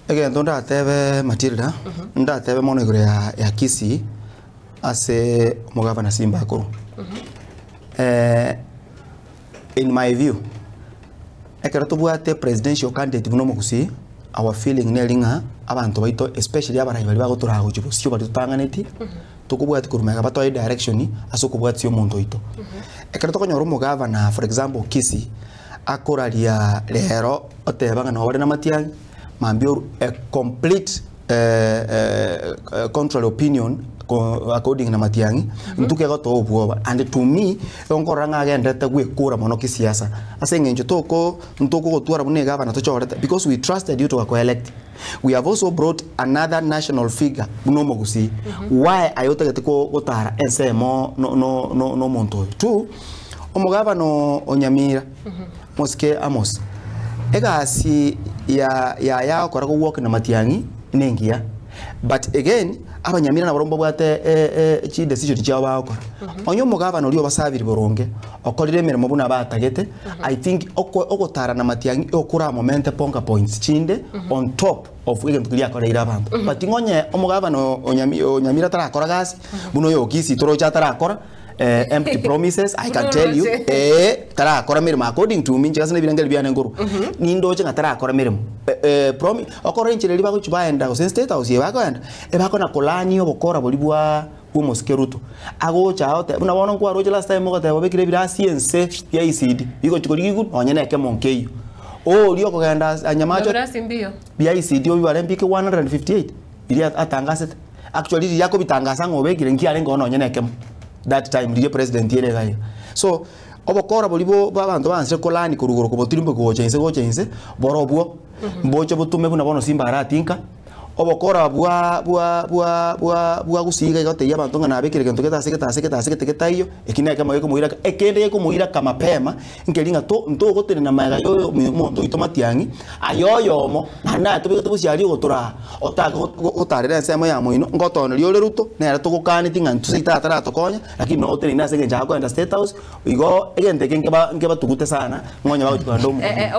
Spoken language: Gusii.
Egento ndatebe Matilda, ndatebe mono igoro ya, ya Kisii ase omogavana Simba akorwa. Eh, in my view, ekero tobwate presidential candidate buna omogusii, our feeling neri ng'a abanto baito especially abarai baria bagotoraa gochia bosio baria totang'aneti, tokobwati korwa magega batoe direction ase okobwatia omonto oito. Ekero tokonyora omogavana for example Kisii, akoraria rero oteba ng'a nobare na Matiang'i, mambia oru a complete contrary opinion according na Matiang'i, intwe kegotoa obwoba and to me, igo nkorora ng'a agenderete gwekora mono kisiasa, ase eng'encho toko ntokogotwara buna egavana tochorete because we trusted you togakoa elect. We have also brought another national figure buna omogusii, why aye otagete ko gotara ensemo no no no omonto oyo. Two, omogavana o Nyamira, Mosike Amos, egasi ya yaye agokora gowork na Matiang'i nengiya but again abanyamira nabarobwo mbabwate chi decision chiabo bagokora. Onye omogavana oria obasabiri boronge, okorire emeremo buna batagete, I think oko ogotara na Matiang'i okoramomente ponga points chinde on top of egento keria akoreire abanto. But ng'onye omogavana o Nyami o Nyamira tarakora gasi, buna oyo o Kisii toroche atarakora, empty promises, I can tell you, eh, tarakora meremo according to me, inche ase nebirengererio biane nkorwa, nindoche ng'a tarakora meremo. Promi okorora enchera eria bagochia baenda gose state house eye bakoenda, ebakona kolania obokora boria bwa bw'omosike Ruto. Agocha agote buna bono nkwaroche last time ogoteba obekire ebirasi ense bia ECD, bigochia korigia iguru nonye na ekemo nkeiyo. Oria okogenda ase anyamache Ebirasi mbiyo. bia ECD obibare mbike 158 biria atangasete. Actually riria akobitangasa ng'a obekire nkiarenge oo nonye na ekemo that time riria president ere iga iga. So, obokora boria bo bwa abanto baansire kolani korwa igoro kobotirimboki gocha inse gocha inse, borobwo mboche botome buna bono Simba aratinka, obokora bwa bwa bwa bwa bwa gusii iga iga gotebia abanto ng'a nabekire gento gete ase gete ase gete ase gete getaiyo, eki nekemo gekomoira ekende gekomoira ka mapema, nkeri ng'a to ntogotenena magega ya oyo omonto oito Matiang'i, aye oyomo, naende naye tobegete bosio aria ogotoraa, otake gotarera ensemo ya moino, ngotoneria ore Ruto, nere togokaneti ng'a intwe seito ataratokonya, lakini noo oteneine ase eng'encho akoenda State House, igo egento eke nkeba nkebatugute sana, ng'a onye bagochia kogenda omogondo.